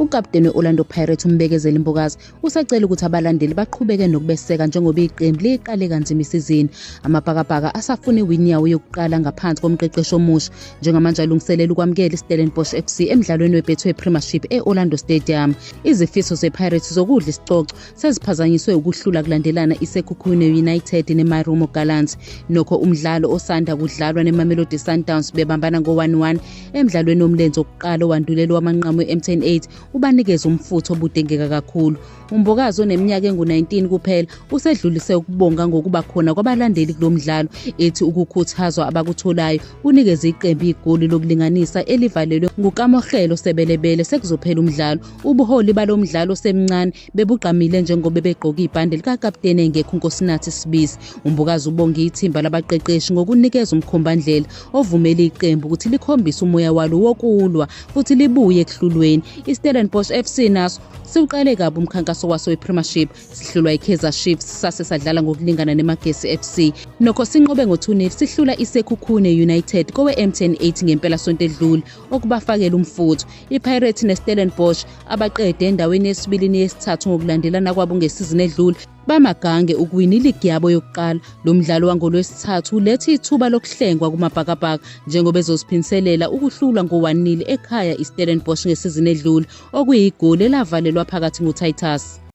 Ukaputeni we-Orlando Pirates uMbekezeli Mbokazi usacela ukuthi abalandeli baqhubeke nokubeseka njengoba iqembu liyiqale kanzima isizini. Amabhakabhaka asafuna iwini yawo yokuqala ngaphansi komqeqeshi omusha. Njengamanje alungiselela ukwamukela iStellenbosch FC emdlalweni weBetway Premiership e-Orlando Stadium. Izifiso zePirates zokudla isicoco seziphazanyiswe ukuhlula kulandelana iSekhukhune United neMarumo Gallants. Nokho umdlalo osanda kudlalwa neMamelodi Sundowns bebambana ngo-1-1 emdlalweni womlenze wokuqala owandulela wamanqamu e-MTN 8 ubanikeze umfutho obudingeka kakhulu. UMbokazi oneminyaka engu-19 kuphela usedlulise ukubonga ngokuba khona kwabalandeli kulo mdlalo ethi ukukhuthazwa abakutholayo kunikeze iqembu igoli lokulinganisa elivalelwe nguKamogelo Sebelebele sekuzophela umdlalo. Ubuholi balo mdlalo osemncane bebugqamile njengoba bebegqoke ibhande likakaputeni engekho uNkosinathi Sibisi. UMbokazi ubonge ithimba labaqeqeshi ngokunikeza umkhombandlela ovumela iqembu ukuthi likhombise umoya walo wokulwa futhi libuye ekuhlulweni. IStellenbosch FC naso siwuqale kabi umkhankaso waso wePremiership sihlulwa iKaizer Chiefs sase sadlala ngokulingana neMagesi FC. Nokho sinqobe ngo-2-0 sihlula iSekhukhune United kowe-MTN 8 ngempelasonto edlule okubafakela umfutho. IPirates neStellenbosch abaqede endaweni yesibili neyesithathu ngokulandelana kwabo ngesizini edlule bamagange ukuwina iligi yabo yokuqala. Lo mdlalo wangoLwesithathu uletha ithuba lokuhlengwa kumaBhakabhaka njengoba ezoziphindiselela ukuhlulwa ngo-1-0 ekhaya iStellenbosch ngesizini edlule okuyigoli elavalelwa phakathi nguTitus.